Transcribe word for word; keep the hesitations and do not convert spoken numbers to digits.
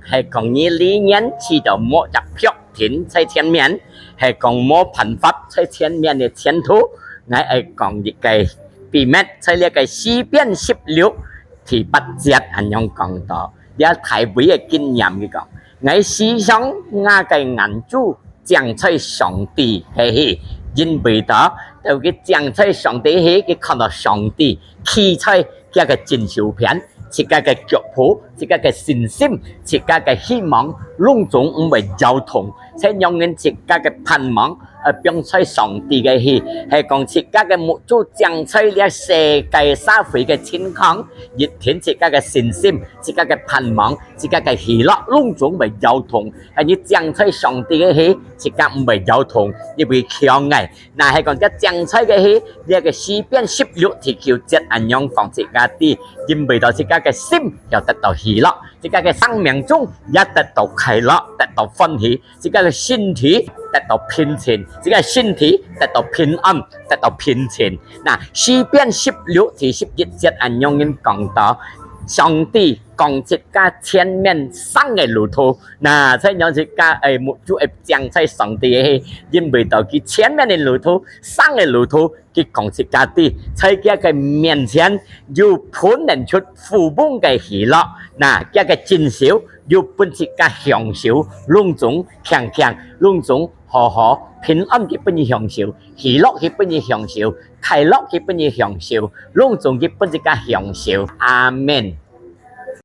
係講你理念試著無隻標定在前面，係講無辦法在前面个前途。𠊎愛講一個秘密，在這個詩篇十六第八節恁樣講到，這大衛个經驗佢講：𠊎時常𠊎个眼珠 正在上帝个去，因為到，到佢正在上帝去，佢看到上帝企在佢个正手片，自家个腳步，自家个信心，自家个希望，攏總毋會搖動。在讓人自家个盼望，呃，放在上帝个去，係講自家个目珠正在這世界社會个情況，一定自家个信心，自家个盼望，自家个喜樂，攏總毋會搖動。 係你正在上帝个去，自家毋會搖動，因為強个。若係講這正在个去，這個詩篇十六第九節恁樣講自家知，因為到自家个心要得到喜樂，自家个生命中也得到快樂，得到歡喜，自家个身體得到平靜，自家个身體得到平安，得到平靜。那詩篇十六第十一節恁樣講到，上帝講自家前面生个路途， 那，在讓自家个目珠會正在上帝个去，因為到佢前面个路途，生个路途，佢講自家知，在佢个面前有噴淰出富翁个喜樂，那，佢个正手有分自家享受，攏總強強，攏總好好，平安佢分你享受，喜樂佢分你享受，快樂佢分你享受，攏總佢分自家享受。阿們。